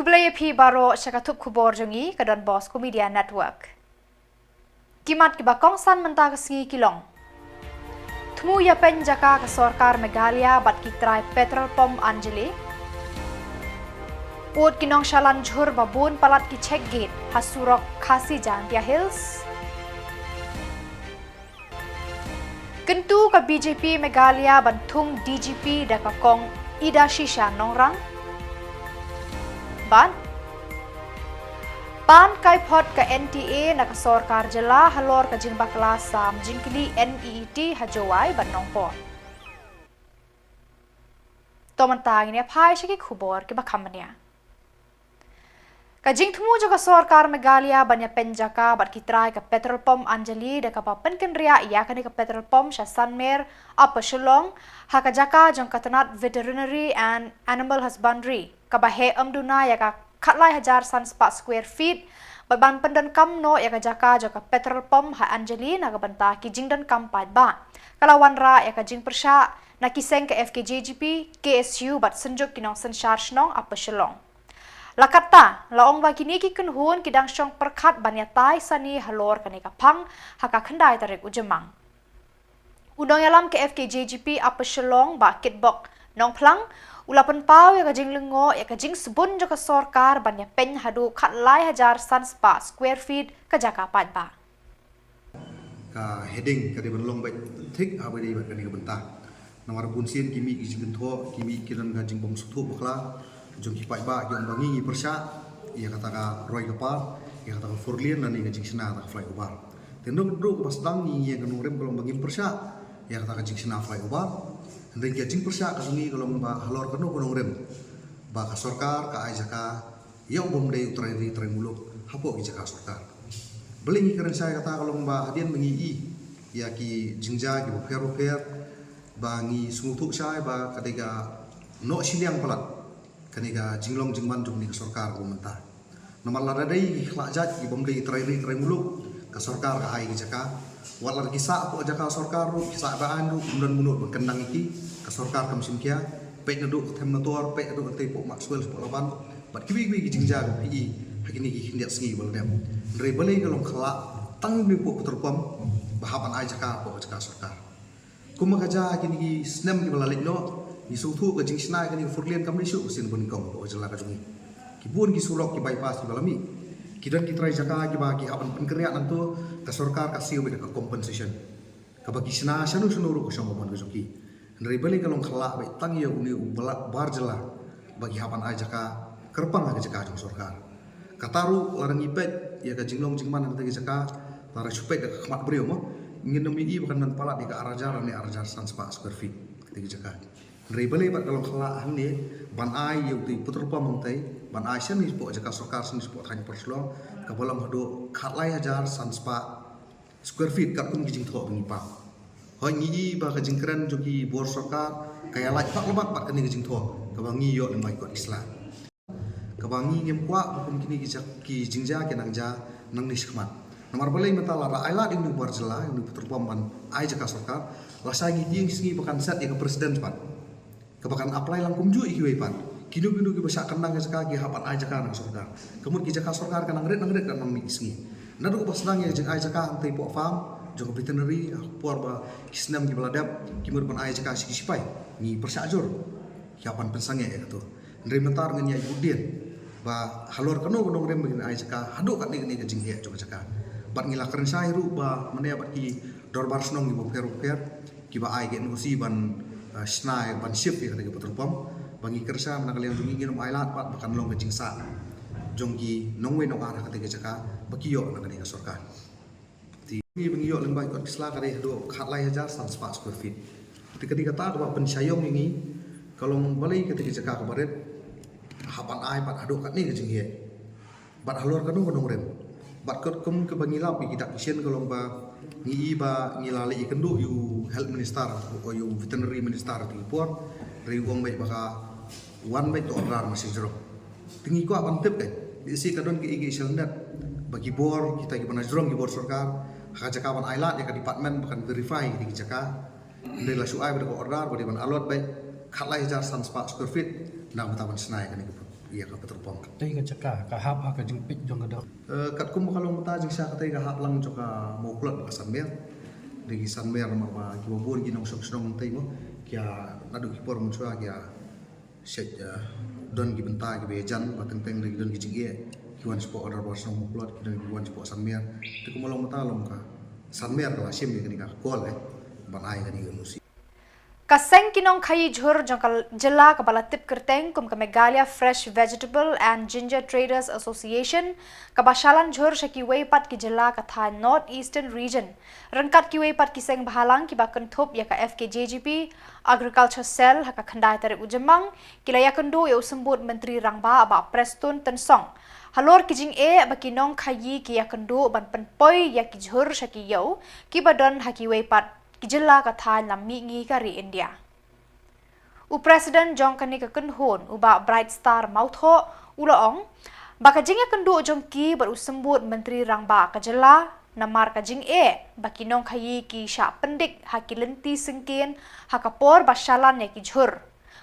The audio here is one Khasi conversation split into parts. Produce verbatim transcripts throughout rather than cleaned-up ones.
Khublei ïa phi baroh sha ka thup khubor jong ngi ka Don Bosco Media Network. Ki mat kiba kongsan mynta ka sngi ki long: Thmu ïa pynjaka ka sorkar Meghalaya bad ki trai petrol pump Anjali. Ud ki nongshalan jhur ba bun palat ki check gate ha surok Khasi Jaintia Hills. Kyntu ka B J P Meghalaya ban thung D G P da ka kong Idashisha Nongrang. Bad pan kai phot ka N T A na ka sorkar jylla halor ka jingbakla sam jingkylli N E E T ha Jowai bad Nongpoh. To mynta ngin ïa phai sha ki khubor kiba kham bniah. Ka jingthmu jong ka sorkar Meghalaya ban ïa pynjaka bad ki trai ka petrol pump Anjali da kaba pynkynriah ïa kane ka petrol pump sha Sanmer, Upper Shillong, ha ka jaka jong ka tnat Veterinary and Animal Husbandry, kaba heh ym duna ïa ka khatlai hajar san spah square feet, bad ban pyndonkam noh ïa ka jaka jong ka petrol pump ha Anjali na ka bynta ki jingdonkam paidbah. Ka la wanrah ïa ka jingpyrshah na ki seng ka F K J G P, K S U bad Synjuk ki Nongsynshar Shnong Upper Shillong. La katta, la ong ba kine ki kynhun ki dang shong pyrkhat ban ïatai sani halor kane ka phang ha ka khyndai tarik u Jymmang. U nongïalam ka F K J G P Upper Shillong Bah Kitbok Nongphlang u la pynpaw ïa ka jinglyngngoh ïa ka jingsbun jong ka sorkar ban ïa pyn haduh khatlai hajar san spah square feet ka jaka paidbah. Ka heading ka dei ban long beit thik ha ba dei bad kane ka bynta. Namar bun sien ki mih ki jingkynthoh, ki mih ki don ka jingbym sngewthuh bakla jong ki paidbah, ki ong ba ngi ngi pyrshah ïa kata ka roi ka par, ïa kata ka four lane lane ka jingshna kata ka flyover. Te naduh ba sdang ngi ïeng ka nongrim ka long ba ngim pyrshah ïa kata ka jingshna flyover. Hynrei ka jingpyrshah ka jong ngi ka long ba halor kano ka nongrim ba ka sorkar ka ai jaka ïa u bym dei u trai ri trai muluk hapoh ki jaka sorkar. Balei ngi kren shai kata ka long ba hadien ba ngi i ïa ki jingjia kiba pher ba pher ba ngi sngewthuh shai ba ka dei ka noh shiliang palat kane ka jinglong jingman jong kane ka sorkar kaba mynta. Namar lada dei ki khlad jait ki bym dei trai ri trai muluk, ka sorkar ka ai ki jaka. Wat la ki sah hapoh jaka sorkar ruh, ki sah ba aiñ ruh, ym don mano ban kyndang ïa ki, ka sorkar kam shim khia. Peit naduh ka Them Nator, peit naduh kata hapoh Maxwell, hapoh Laban, bad kiwei kiwei ki jingjia ba phi i ha kine ki khyndiat sngi ba la dep. Hynrei balei ka long khyllah tang ïa une u petrol pump ba hap ban ai jaka hapoh jaka sorkar. Kumba ka jia ha kine ki snem kiba la leit noh, ngi sngewthuh ka jingshna ïa kane ka four lane kam dei shuh ka sien banyngkong hapoh ka jylla ka jong ngi. Ki bun ki surok, ki bypass kiba la mih. Ki don ki trai jaka kiba ki hap ban pynkynriah nangto, ka sorkar ka siew beit da ka compensation. Kaba ki shna shano shano ruh ka shong ka mon ka jong ki. Hynrei balei ka long khyllah beit tang ïa une u ba la bar jylla ba ki hap ban ai jaka kyrpang ha ka jaka jong sorkar. Kata ruh lada ngi peit ïa ka jinglong jingman ha kata ka jaka, lada shu peit da ka khmat briew mo, ngin ym i ba kan don palat ïa ka ar hajar ne ar hajar san spah square feet kata ka jaka. Hynrei balei bad ka long khyllah hangne ban ai ïa utai u petrol pump hangtai, ban ai shane shapoh jaka sorkar, shane shapoh thaiñ Upper Shillong, kaba long haduh khatlai hajar san spah square feet katkum ki jingthoh ba ngi pang. Hooid, ngi i ba ka jingkren jong ki bor sorkar ka ïalait bak la bak bad kane ka jingthoh kaba ngi ïoh lyngba ki kot ki sla. Kaba ngi ngim kwah ba kum kine ki jak-, ki jingjia ki nang jia nangne shakhmat. Namar balei mynta lada ai lad ïa une u bar jylla, ïa une u petrol pump ban ai jaka sorkar, lashai ngi tieng sngi ba kan set ïa ka precedent pat. Kaba kan apply lang kumjuh ïa kiwei pat. Kino kino kiba shah kyndang ïa jaka ki hap ban ai jaka na ka sorkar. Ka mut ki jaka sorkar ka nang rit nang rit ka nang mih sngi. Naduh ba sdang ïa ka jingai jaka hangtai hapoh farm jong ka veterinary, ha ka por ba ki snem kiba la dep ki mut ban ai jaka sha ki shipai. Ngi pyrshah jur. Ki hap ban pynsangeh ïa kato. Hynrei mynta ruh ngin ïaid bud dien ba halor kano ka nongrim ba ngin ai jaka haduh katne katne ka jingheh jong ka jaka. Bad ngi la kren shai ruh ba mynne bad ki dorbar shnong kiba pher ba pher kiba ai ka N O C ban, eh, shna, ban shift ïa kata ka petrol pump, ba ngi kyrshan na ka liang jong ngi ngin ym ailad pat ba kan long ka jingsah jong ki nongwei nongar ha kata ka jaka ba ki ïoh na kane ka sorkar. Te ngi ba ngi ïoh lyngba ki kot ki sla ka dei haduh khatlai hajar san spah square feet. Te ka dei kata kaba pynshai ïa ngi, ka long balei kata ka jaka kaba rit hap ban ai pat haduh katne ka jingheh. Bad halor kano ka nongrim. Bad katkum kaba ngi lap ïa ki dak ki shin ka long ba ngi i ba ngi la leit ïakynduh ïa u health minister, ïa u veterinary minister ha kata ka por. Hynrei u ong beit ba ka wan beit ka order na shnong jrong. Te ngi kwah ban tip kein, lehse ka don kaei kaei sha lyndet ba ki bor, kita kiba na jrong ki bor sorkar, ha ka jaka ban ailad ïa ka department ba kan verify ïa ki jaka. Hynrei la shu ai beit ka order ba dei ban allot beit khatlai hajar san spah square feet na ka bynta ban shna ïa kane ka pump. ïa ka petrol pump. Tei ka jaka ka hap ha ka jingpeit jong ka dok. Eh, katkum ba ka long mynta jingshisha katei ka hap lang jong ka Mawklod bad ka Sanmer. Dei ki Sanmer namar ba kiba bun ki nongshong shnong tei mo, ki ïa naduh ki por mynshuwa ki ïa shet, eh, don ki bynta kiba ïajan ba teng teng dei ki don ki jingeh, ki wan shapoh ka dorbar shnong Mawklod, ki don ki wan shapoh Sanmer. Te kumba long mynta long ka Sanmer ka la shim ïa kane ka call, eh, ban ai kane ka N O C. Ka seng ki nongkhaïi jhur jong ka jylla kaba la tip kyrteng kum ka Meghalaya Fresh Vegetable and Ginger Traders Association, kaba shalan jhur sha kiwei pat ki jylla ka thaiñ North Eastern Region, ryngkat kiwei pat ki seng bhalang kiba kynthup ïa ka F K J G P Agriculture Cell, ha ka khyndai tarik u Jymmang, ki la ïakynduh ïa u Symbud Myntri Rangbah Bah Prestone Tynsong halor ki jingeh ba ki nongkhaïi ki ïakynduh ban pynpoi ïa ki jhur sha ki ïew kiba don ha kiwei pat ki jylla ka thaiñ lam mihngi ka ri India. U President jong kane ka kynhun, u Bah Bright Star Mawthoh, u la ong ba ka jingïakynduh jong ki bad u Symbud Myntri Rangbah ka jylla namar ka jingeh ba ki nongkhaïi ki shah pyndik ha ki lynti syngkien ha ka por ba shalan ïa ki jhur.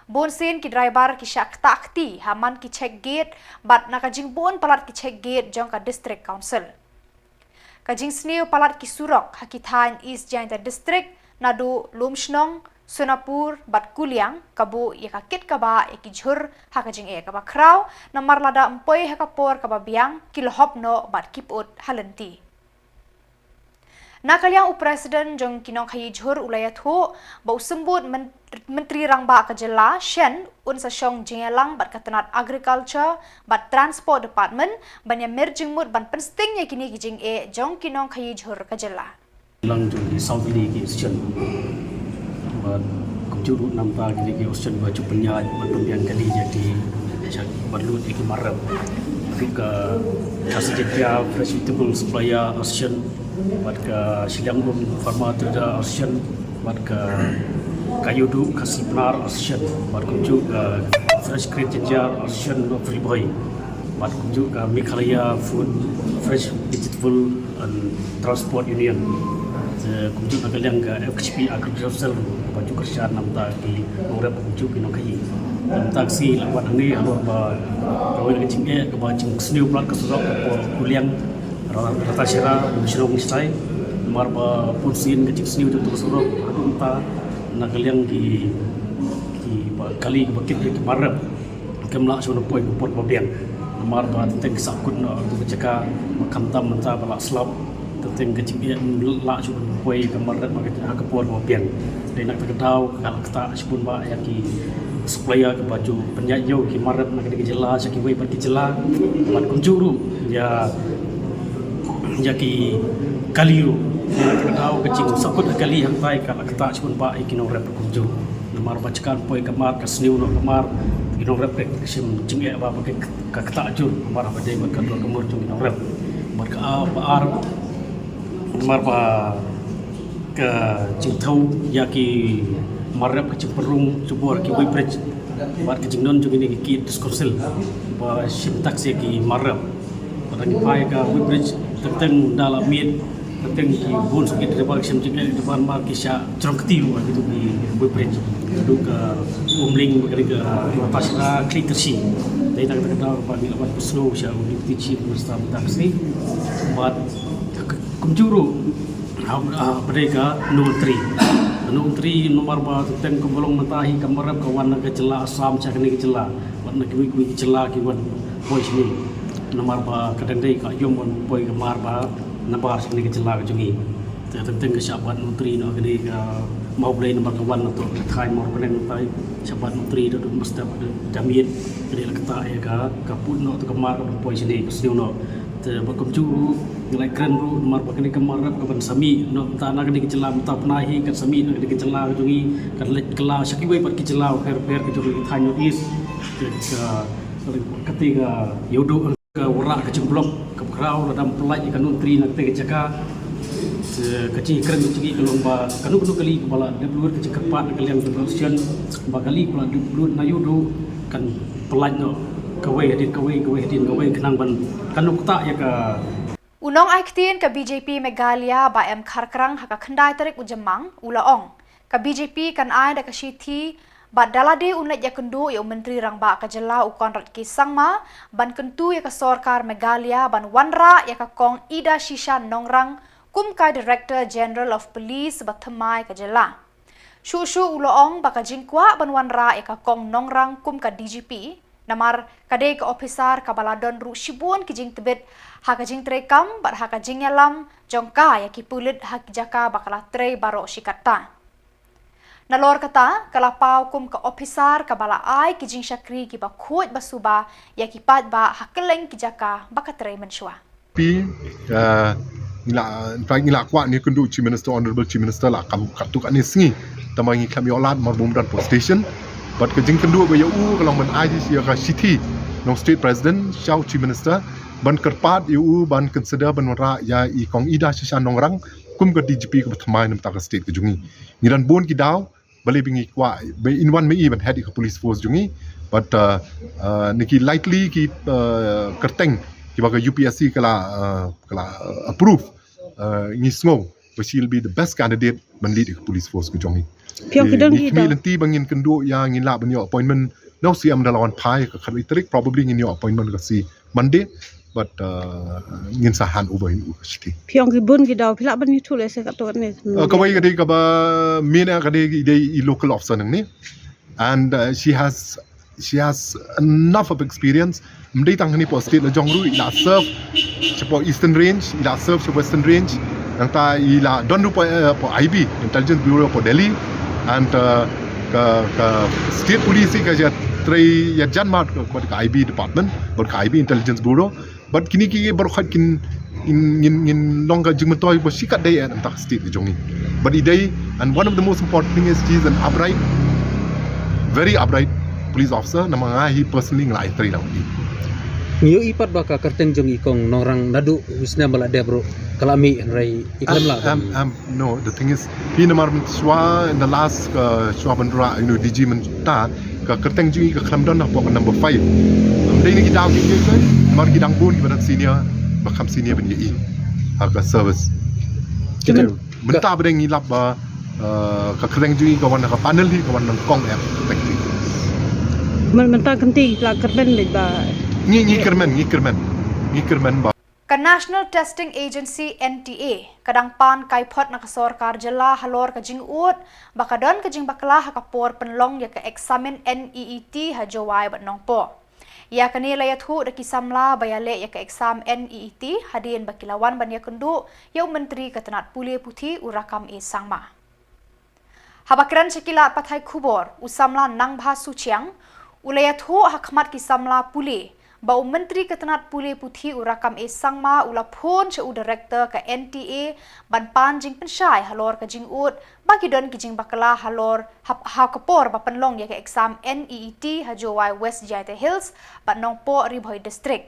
Bun sien ki driver ki shah ktah kti ha man ki check gate bad na ka jingbun palat ki check gate jong ka District Council. Ka jingsniew palat ki surok ha ki thaiñ East Jaintia District, naduh Lumshnong, Sonapur bad Kuliang, ka buh ïa ka kit kaba ïa ki jhur ha ka jingeh kaba khraw, namar lada ym poi ha ka por kaba biang, ki la hop noh bad ki pyut ha lynti. Na ka liang u President jong ki nongkhaïi jhur u la ïathuh ba u Symbud Myn-, Myntri Rangbah ka jylla, shen un sa shong jingïalang bad ka tnat Agriculture bad Transport Department ban ïa mir jingmut ban pynsting ïa kine ki jingeh jong ki nongkhaïi jhur ka jylla. Lang jong ki saw tylli ki association. Bad kumjuh ruh namar kine ki association ba ju pynïaid bad pynbiang kali ïa ki jait bad lut ïa ki mar rep. Ruh ka East Jaintia Fresh Vegetable Supplier Association, bad ka Shillong Pharma Trader Association, bad ka Kayudu Khasi Pnar Association, bad kumjuh ka Fresh Green Ginger Association of Ri Bhoi, bad kumjuh ka Meghalaya Food Fresh Vegetable and Transport Union. Te kumjuh na ka liang ka F K J P Agriculture Cell ba ju kyrshan namar ki nongrep kumjuh ki nongkhaïi. Namar ka sngi la wan hangne halor ba kawei ka jingeh kaba jingsniew palat ka surok ka por Kuliang Ra-, Ratacherra, Lumshnong shatai. Namar ba bun sien ka jingsniew jong ka surok haduh mynta na ka liang ki, kiba kali kiba kit ki mar rep kim lah shuh ban poi ka por kaba biang. Namar ba teng teng ki sahkut noh ha ka jaka ba khamtam mynta ba la slap. Teng teng ka jingeh ym lah shuh ban poi ka mar rep ha ka por kaba biang. Dei na kata ka daw ka la ktah shibun bah ïa ki supplier kiba ju pynïaid ïew ki mar rep na kane ka jylla sha kiwei pat ki jylla. Bad kumjuh ruh ïa, ïa ki kali ruh. Dei na kata ka daw ka jingsahkut kali hangtai ka la ktah shibun bah ïa ki nongrep kumjuh. Namar ba jaka poi ka mar ka sniew noh ka mar, ki nongrep ka shim jingeh ba, ba ka, ka ktah jur namar ba dei bad ka dur ka mur jong ki nongrep. Bad ka, ah, ba ar namar ba ka jingthew ïa ki mar rep ka jingpynrung jubor ki weighbridge bad ka jingdon jong kine ki kit District Council ba shim tax ïa ki mar rep. Bad ngi phai ka weighbridge teng teng da la miet, teng teng ki bun suk ki driver ki shim jingeh, driver mar ki shah jrong kti ruh ha kitu ki weighbridge. Duh ka Umling bad ka Ratacherra, Khliehtyrshi. Dei na kata ka daw ba ngi la wan pynsngew sha u Deputy Chief Minister mynta ka sngi. Bad kumjuh ruh ha, ha, ba dei ka No Entry. No Entry namar ba teng teng kumba long mynta hi ka mar rep ka wan na ka jylla Assam sha kane ka jylla. Bad na kiwei kiwei ki jylla ki wan poi shane. Namar ba ka dang dei ka aïom ban poi ka mar ba nabar sha kane ka jylla ka jong ngi. Te teng teng ka shah bat No Entry noh kane ka Mawblei namar ka wan na to ka thaiñ Mawryngkneng tai, shah bat No Entry da dum ba step da miet, kane la ktah ïa ka, ka put noh to ka mar ka ban poi shane ka sniew noh. Te bad kumjuh ruh ngi la kren ruh namar ba kane ka mar rep ka ban sa mih noh mynta na kane ka jylla mynta bnai hi kan sa mih na kane ka jylla ka jong ngi, kan leit kylla sha kiwei pat ki jylla pher pher ka jong ka thaiñ North East. Te ka, kata ka ïoh duh ka wanrah ka jingblok kaba khraw lada ym pynlait ïa ka No Entry na kata ka jaka. Te ka jingkren ka jong ngi ka long ba kano kano kali kaba la dep lut ka jingkyrpad na ka liang jong ka association ba kali kaba la dep lut na ïoh duh kan pynlait noh kawei hadien kawei, kawei hadien kawei khnang ban kan ktah ïa ka. U nongai ktien ka B J P Meghalaya Bah M Kharkrang ha ka khyndai tarik u Jymmang u la ong ka B J P kan ai da ka shithi Bad da lade un leit ïakynduh ïa u Myntri Rangbah ka jylla u Conrad K Sangma ban kyntu ïa ka sorkar Meghalaya ban wanrah ïa ka Kong Ida Shisha Nongrang kum ka Director General of Police ba thymmai ka jylla. Shuh shuh u la ong ba ka jingkwah ban wanrah ïa ka Kong Nongrang kum ka D G P namar ka dei ka ophisar kaba la don ruh shibun ki jingtbit ha ka jingtreikam bad ha ka jingïalam jong ka ïa ki pulit ha ki jaka ba ka la trei baroh shi katta. Nalor kata, ka la paw kum ka ophisar kaba la ai ki jingshakri kiba khuid ba suba ïa ki paidbah ha kylleng ki jaka ba ka trei mynshuwa. Pi, uh, ngi la, in fact, ngi la kwah ne kynduh Chief Minister, Honorable Chief Minister la kam katto katne sngi. Tangba ngi khlem ïoh lad namar bym don police station. Bad ka jingkynduh ba ïa u ka long ban ai ïa ka shithi na u State President sha u Chief Minister ban kyrpad ïa u ban consider ban wanrah ïa i Kong Ida Shisha Nongrang kum ka D G P kaba thymmai na bynta ka state ka jong ngi. Ngi don bun ki daw, balei ba ngi kwah, ba in wan ma i ban head ïa ka police force jong ngi. But, uh, uh, na ki likely ki, uh, kyrteng kiba ka U P S C ka la, uh, ka la, uh, approve, uh, ngi sngew ba she'll be the best candidate ban lead ïa ka police force ka jong ngi. Phi ong ki don ki daw. Ngi khmih lynti ba ngin kynduh ïa, ngin lah ban ïoh appointment na u C M da la wan phai ka khatwei tarik, probably ngin ïoh appointment ka sngi Monday, but, uh, ngin sa hand over ïa u ka shithi. Phi ong ki bun ki daw, phi lah ban ïathuh lehse katto katne. Uh, kawei ka dei kaba main ka dei, dei i local officer nangne. And, uh, she has, she has enough of experience. Ym dei tang hangne hapoh state la jong ruh, i la serve shapoh Eastern Range, i la serve shapoh Western Range. Nangta i la don ruh hapoh, uh, hapoh I B, Intelligence Bureau hapoh Delhi. And, uh, ka, ka state police ka ïa trei ïa jan mat ka, ka I B department, bad ka I B Intelligence Bureau. Bad kine ki baroh kin, kin, ngin, ngin long ka jingmyntoi ba shi katdei eh na bynta ka state ka jong ngi. Bad i dei, and one of the most important thing is she is an upright, very upright police officer, namar nga hi personally nga la ïatrei lang i. Ngi ïohi pat ba ka kyrteng jong i Kong Nongrang naduh u snem ba la dep ruh ka la mih, hynrei i khlem lah. Um, um, um, No, the thing is, phi namar mynshuwa in the last, uh, shuwa ban rah, you know, D G mynta, ka kyrteng jong i ka khlem don hapoh ka number five. Ym dei na ki daw ki ki ki, namar ki dang bun kiba dang senior, ba kham senior ban ïa i ha ka service. Mynta ba dang ngi lap ba, uh, ka kyrteng jong i ka wan na ka panel hi, ka wan nyngkong eh. Mynta kynti la kyrmen bad ba. Ngi, ngi kyrmen, ngi kyrmen. Ngi kyrmen ba. Ka National Testing Agency, N T A, ka dang pan kaiphod na ka sorkar jylla halor ka jingud ba ka don ka jingbakla ha ka por pynlong ïa ka eksamin N E E T ha Jowai bad Nongpoh. Ïa kane la ïathuh da ki samla ba ïaleh ïa ka exam N E E T hadien ba ki la wan ban ïakynduh ïa u Myntri ka tnat pule puthi u Rakkam A Sangma. Haba kren sha ki lad pathai khubor, u samla Nangbha Suchiang u la ïathuh ha khmat ki samla pule ba u Myntri ka tnat pule puthi u Rakkam A Sangma u la phone sha u Director ka N T A ban pan jingpynshai halor ka jingud ba ki don ki jingbakla halor ha, ha ka por ba pynlong ïa ka exam N E E T ha Jowai, West Jaintia Hills bad Nongpoh, Ri Bhoi District.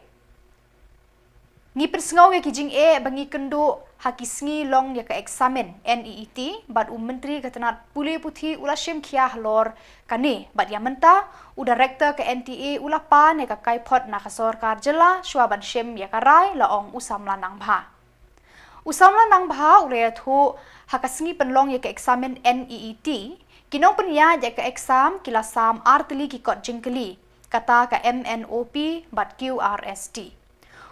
Ngi pynsngew ïa ki jingeh ba ngi kynduh ha ki sngi long ïa ka eksamin N E E T bad u Myntri ka tnat pule puthi u la shim khia halor kane bad ïa mynta u Director ka N T A u la pan ïa ka kaiphod na ka sorkar jylla shuwa ban shim ïa ka rai, la ong u samla Nangbha. U samla Nangbha u la ïathuh ha ka sngi pynlong ïa ka eksamin N E E T, ki nongpynïaid ïa ka exam ki la sam artylli ki kot jingkylli, kata ka M N O P bad Q R S T.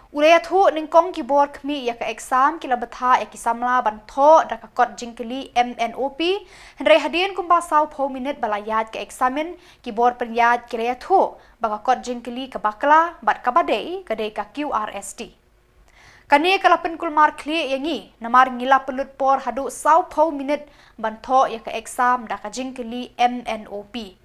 U la ïathuh nyngkong ki bor khmih ïa ka exam ki la bthah ïa ki samla ban thoh da ka kot jingkylli M N O P, hynrei hadien kumba sawphew minit ba la ïaid ka eksamin, ki bor pynïaid ki la ïathuh ba ka kot jingkylli kaba bakla bad kaba dei ka dei ka Q R S T. Kane ka la pynkulmar khlieh ïa ngi namar ngi la pynlut por haduh sawphew minit ban thoh ïa ka exam da ka jingkylli M N O P.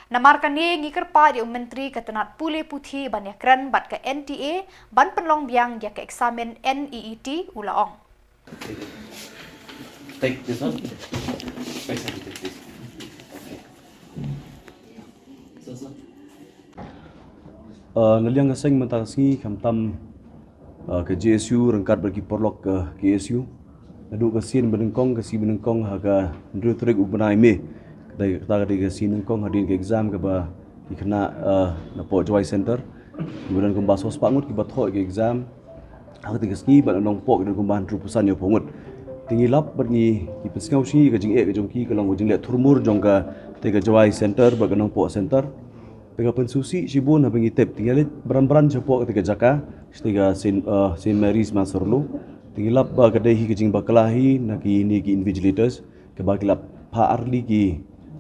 Namar kane ngi kyrpad ïa u Myntri ka tnat pule puthi ban ïakren bad ka N T A ban pynlong biang ïa ka eksamin N E E T, u la ong. Take this one. Take this one, please. Okay. So, so. Uh, na liang ka seng mynta ka sngi khamtam, uh, ka J S U ryngkat bad ki paralok ka K S U. Naduh ka sien banyngkong, ka sien banyngkong ha ka hynriew tarik u bnai May. Kata, kata ka dei ka sien nyngkong hadien ka exam kaba ki khynnah, uh, napoh Jowai Center. Kiba don kumba sawspah ngut kiba thoh ka exam. Ha kata ka sngi bad na Nongpoh ki don kumba hynriewphew san ïa phew ngut. Te ngi lap bad ngi, ngi pynsngew shi ka jingeh ka jong ki ka long ka jingleh thurmur jong ka, te ka Jowai Center bad ka Nongpoh Center. Te ka pynsngewsih shibun haba ngi tip, te ngi leit bran bran shapoh ka te ka jaka, te ka Saint, uh, Saint Mary's Mansarlu. Te ngi lap ba ka dei hi ka jingbakla hi na kine ki invigilators, kaba ki la phah arli ki,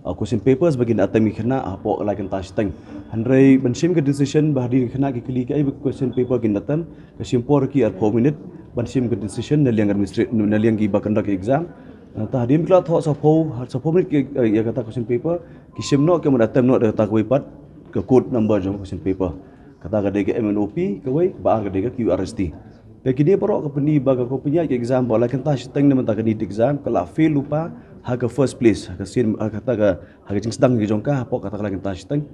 uh, question papers ba kin attempt ki khynnah hapoh ka lai kynta shiteng. Hynrei ban shim ka decision ba hadien ki khynnah ki kylli kaei ba question paper kin attempt, ka shim por ki arphew minit ban shim ka decision na liang administra-, na liang kiba conduct exam. Nangta hadien ba ki la thoh saphew, saphew minit ki, eh, ïa kata question paper, ki shim noh, ki mut attempt noh da kata kawei pat ka code number jong question paper. Kata ka dei ka M N O P kawei, kaba ar ka dei ka Q R S T. Te kine baroh ka pyni ba ka kong pynïaid ka exam ba la kynta shiteng na mynta ka NEET exam ka la fail lypa ha ka first place, ha ka sien, ha kata ka, ha ka jingsdang ka jong ka hapoh kata ka la kynta shiteng.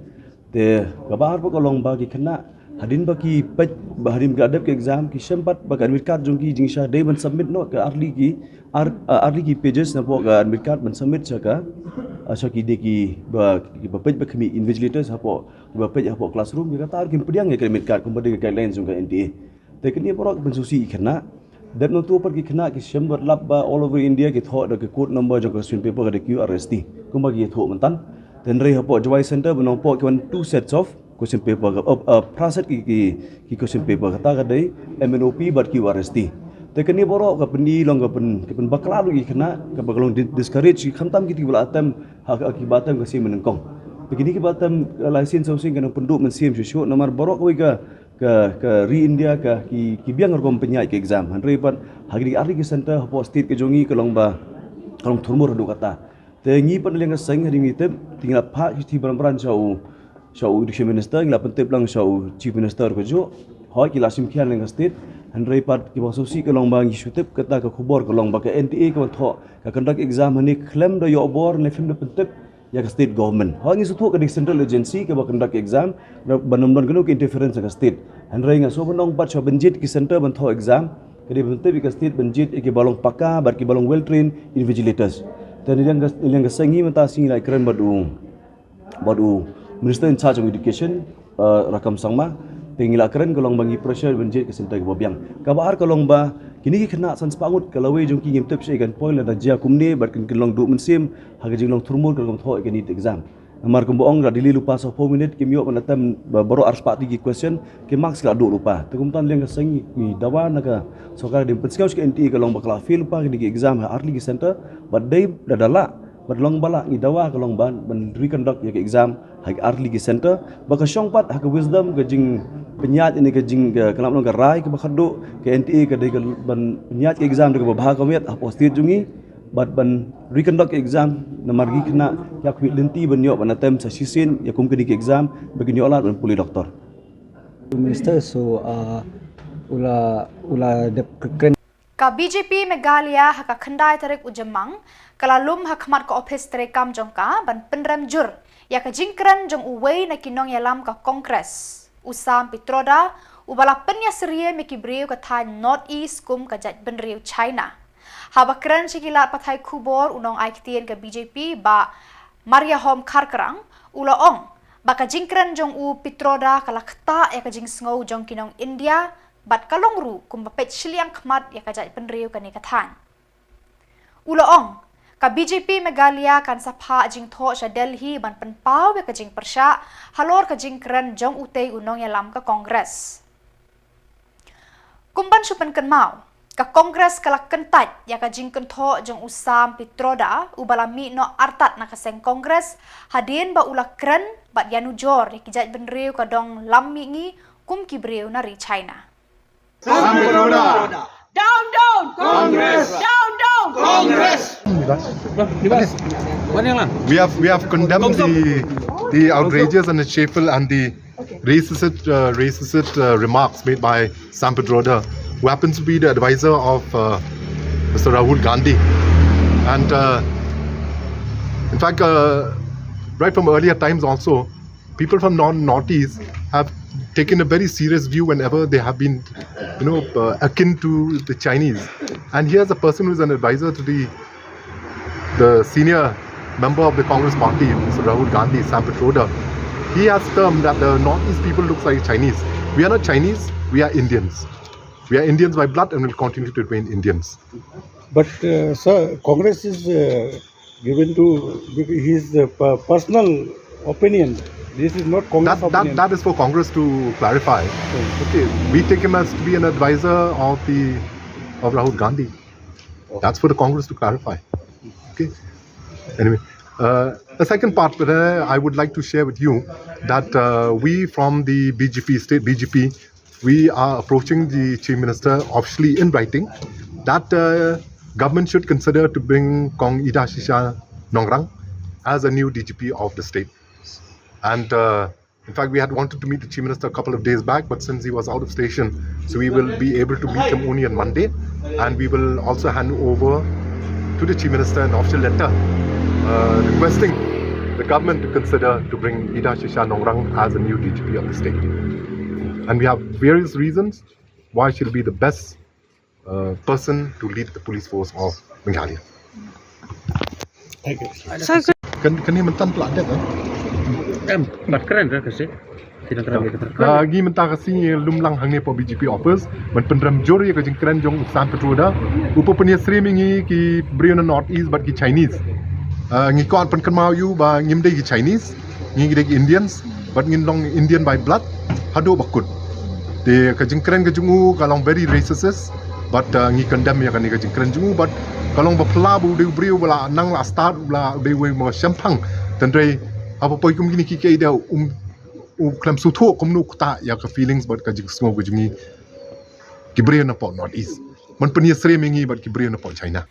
Te kaba ar pat ka long ba ki khynnah hadien ba ki peit, ba hadien ba ki la dep ka exam, ki shem pat ba ka admit card jong ki jingshisha dei ban submit noh ka arli ki, ar-, ah, arli ki pages napoh ka admit card ban submit sha ka, ah, sha kine kiba, kiba peit ba khmih, invigilators hapoh, kiba peit hapoh classroom, ïa kata ruh kim pdiang ïa ka admit card kumba dei ka guidelines jong ka N T A. Te kine baroh ki pynsngewsih ïa ki khynnah. Dep nangtu pat ki khynnah ki shem bad lap ba all over India ki thoh da ka code number jong ka question paper ka dei Q R S T, kumba ki ïathuh mynta. Te hynrei hapoh Jowai Center bad Nongpoh ki wan two sets of question paper, ka, uh, uh, phra set ki, ki, ki question paper, kata ka dei M N O P bad Q R S T. Te kine baroh ka pyni long ka pyn, ka pynbakla lut ïa ki khynnah, kaba ka long di-, discourage ki, khamtam kito kiba la attempt, ha, ha kiba attempt ka sien ba nyngkong. Te kine kiba attempt, uh, lai sien saw sien ki nang pynduh mynsiem shuh shuh namar baroh kawei ka, ka, ka ri India ka, ki, ki biang rukom pynïaid ka exam. Hynrei pat ha kine ki arli ki center hapoh state ka jong ngi ka long ba, ka long thurmur haduh katta. Te ngi pat na liang ka seng hadien ngi tip, te ngi la phah shithi bran bran sha u, sha u Education Minister, ngi la pyntip lang sha u Chief Minister kajuh. Hooid ki la shim khia na liang ka state. Hynrei pat kiba sngewsih ka long ba ngi shu tip kata ka khubor ka long ba ka N T A ka wan thoh ka conduct exam hangne khlem da ïoh bor ne khlem da pyntip ïa ka state government. Hooid ngi sngewthuh ka dei central agency kaba conduct exam, ban ym don kano ka interference na ka state. Hynrei nga sngewbha ban ong pat shuwa ban jied ki center ban thoh exam, ka dei ban tip ïa ka state ban jied ïa kiba long paka bad kiba long well trained invigilators. Te na liang ka, na liang ka seng ngi mynta shi ngi la kren bad u, bad u Minister in charge of Education, uh, Rakkam Sangma, te ngi la kren ka long ba ngi pressure ban jied ka center kaba biang. Kaba ar ka long ba kine ki khynnah san spah ngut ka lawei jong ki ngim tip shaei kan poi lada jia kumne bad kin, kin long duh mynsiem ha ka jinglong thurmur ka rukom thoh ïa ka NEET exam. Namar kumba ong la delay lypa saphew minit kim ïoh ban attempt ba, baroh ar spah tylli ki question, ki marks ki la duh lypa. Te kumta na liang ka seng ngi dawa na ka sorkar dei ban pynsngew sha ka N T A ka long ba ka la fail lypa kine ki exam ha arli ki center, bad dei da, da lah, bad long ba lah ngi dawa ka long ban, ban reconduct ïa ka exam ha arli ki center. Ba ka shong pat ha ka wisdom ka jingpynïaid ne ka jing, ka, ka lam long ka rai kaba khatduh ka N T A ka dei ka ban pynïaid ka exam da kaba bha ka met hapoh state jong ngi. Bad ban reconduct ka exam namar ki khynnah ki hap khmih lynti ban ïoh ban attempt sa shisien ïa kum kine ki exam ba kin ïoh lad ban pule doctor. Minister, so, uh, u la, u la dep kren. Ka B J P Meghalaya ha ka khyndai tarik u Jymmang ka la lum ha khmat ka ophis treikam jong ka ban pynrem jur ïa ka jingkren jong uwei na ki nongïalam ka Congress, u Sam Pitroda, uba la pynïasyriem ïa ki briew ka thaiñ North East kum ka jaitbynriew China. Haba kren sha ki lad pathai khubor, u nongai ktien ka B J P Bah Mariahom Kharkrang u la ong ba ka jingkren jong u Pitroda ka la ktah ïa ka jingsngew jong ki nong India bad ka long ruh kumba peit shiliang khmat ïa ka jaitbynriew kane ka thaiñ. U la ong, ka B J P Meghalaya kan sa phah jingthoh sha Delhi ban pynpaw ïa ka jingpyrshah halor ka jingkren jong utei u nongïalam ka Congress. Kum ban shu pynkynmaw, ka Congress ka la kyntait ïa ka jingkynthoh jong u Sam Pitroda uba la mih noh artat na ka seng Congress hadien ba u la kren bad ïanujor ïa ki jaitbynriew ka dong lam mihngi kum ki briew na ri China. Sam Pitroda. Down, down. Congress. Down, down. Congress. We have, we have condemned the, the outrageous and the shameful and the racist, uh, racist, uh, remarks made by Sam Pitroda, who happens to be the advisor of, uh, Mister Rahul Gandhi. And, uh, in fact, uh, right from earlier times also, people from non-, Northeast have taken a very serious view whenever they have been, you know, uh, akin to the Chinese. And here's a person who's an advisor to the, the senior member of the Congress party, Mister Rahul Gandhi, Sam Pitroda. He has termed that the Northeast people looks like Chinese. We are not Chinese, we are Indians. We are Indians by blood and will continue to remain Indians. But uh, sir, Congress is uh, given to his uh, personal opinion. This is not Congress that, opinion. That, that is for Congress to clarify. Okay, we take him as to be an advisor of the of Rahul Gandhi. That's for the Congress to clarify. Okay. Anyway, uh, the second part that I would like to share with you that uh, we from the B J P state B J P, we are approaching the Chief Minister officially in writing that uh, government should consider to bring Kong Ida Shisha Nongrang as a new D G P of the state. And uh, in fact, we had wanted to meet the Chief Minister a couple of days back, but since he was out of station, so we will be able to meet him only on Monday. And we will also hand over to the Chief Minister an official letter uh, requesting the government to consider to bring Ida Shisha Nongrang as a new D G P of the state. And we have various reasons why she'll be the best uh, person to lead the police force of Meghalaya. Thank you. Kan kan ni mentan pula ada kan? Em, bat keren kan kasi? Tidak keren, tidak keren. Ah, ngi mynta ka sngi lum lang hangne hapoh B J P office ban pynrem jur ïa ka jingkren jong u Sam Pitroda. U pynïasyriem ïa ngi ki briew na North East bad ki Chinese. Ah, ngi kwah pynkynmaw ïa u ba ngim dei ki Chinese, ngi dei ki Indians, bad ngin long Indian by blood haduh ba kut. Te ka jingkren ka jong u ka long very racist, bad uh, ngi condemn ïa kane ka jingkren jong u, bad ka long ba phylla ba u dei u briew ba la nang la start, u la dei uwei u shemphang. Tangba haba poi kum kine ki kaei da um u khlem sngewthuh kumno u ktah ïa ka feelings bad ka jingsngew ka jong ngi ki briew napoh North East. Ban pynïasyriem ïa ngi bad ki briew napoh China.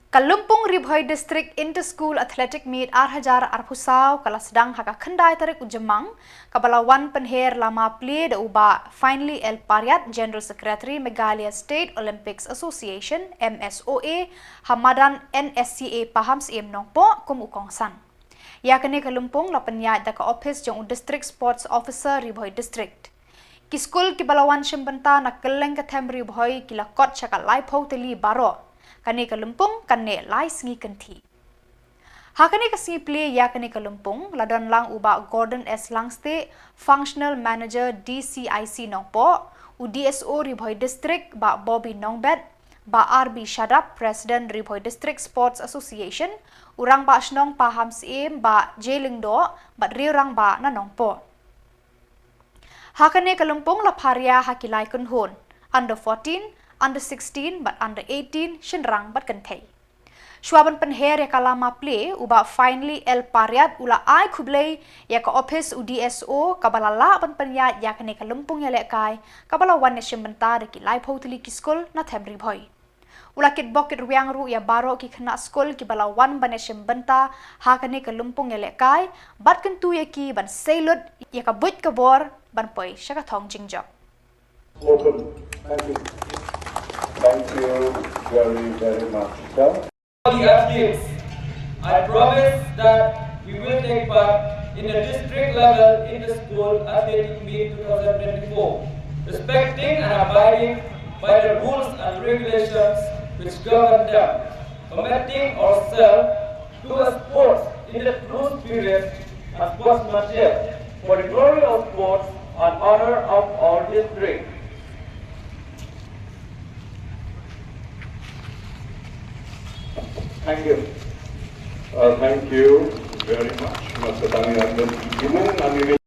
Ka Lympung Ri Bhoi District Inter School Athletic Meet ar hajar arphew saw ka la sdang ha ka khyndai tarik u Jymmang, kaba la wan pynher lama plie da u Bah Finely L Pariat, General Secretary Meghalaya State Olympics Association, M S O A, ha madan N S C A Pahamsyiem Nongpoh kum u kongsan. Ïa kane ka lympung la pynïaid da ka ophis jong u District Sports Officer Ri Bhoi District. Ki skul kiba la wan shim bynta na kylleng ka them Ri Bhoi ki la kot sha ka laiphew tylli baroh. Kane ka lympung kan neh lai sngi kynthih. Ha kane ka sngi plie ïa kane ka lympung la don lang u Bah Gordon S Langstieh, Functional Manager D C I C Nongpoh, u D S O Ri Bhoi District Bah Bobby Nongbet, Bah R B Shadap, President Ri Bhoi District Sports Association, u Rangbah Shnong Pahamsyiem Bah J Lyngdoh bad riew rangbah na Nongpoh. Ha kane ka lympung la pharia ha ki lai kynhun, under fourteen, under sixteen bad under eighteen, shynrang bad kynthei. Shuwa ban pynher ïa ka lama plie, u Bah Finely L Pariat u la ai khublei ïa ka ophis u D S O kaba la lah ban pynïaid ïa kane ka lympung ïalehkai kaba la wan ïashim bynta da ki laiphew tylli ki skul na them Ri Bhoi. U la kitbok kitrwiang ruh ïa baroh ki khynnah skul kiba la wan ban ïashim bynta ha kane ka lympung ïalehkai, bad kyntu ïa ki ban sei lut ïa ka buit ka bor ban poi sha ka thong jingjop. Open. Thank you. Thank you very, very much, sir. The athletes, I promise that we will take part in the district level inter-school athletic meet two thousand twenty-four, respecting and abiding by the rules and regulations which govern them, committing ourselves to a sports in the true spirit and sportsmanship for the glory of sports and honor of our district. Thank you. Uh, thank you very much, Mister Taniranjan. Given unanimous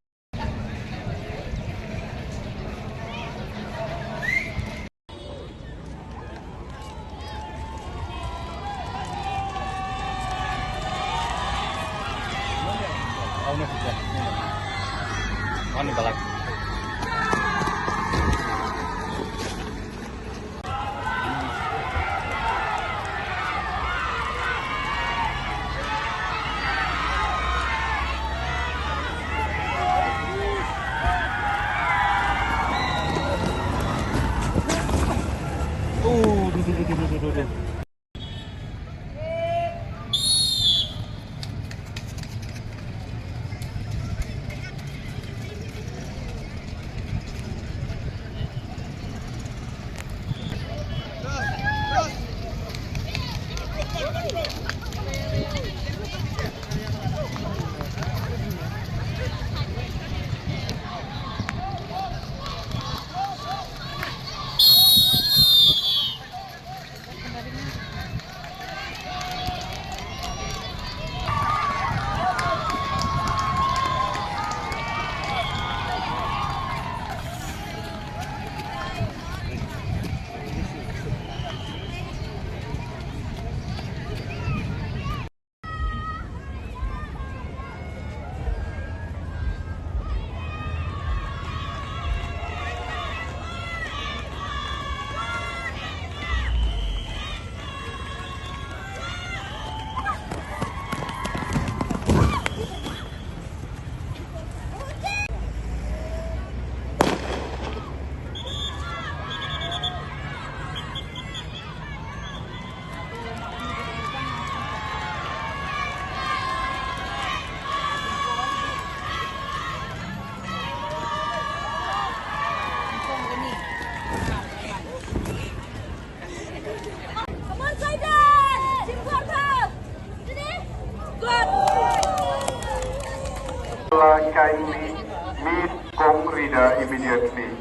Kindly meet Kong Rida immediately.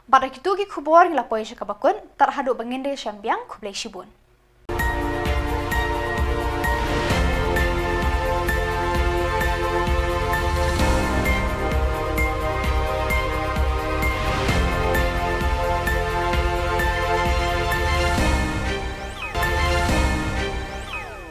Bad da kito ki khubor ngi la poi sha kaba kut, tad haduh ba ngin ïa shem biang, khublei shibun.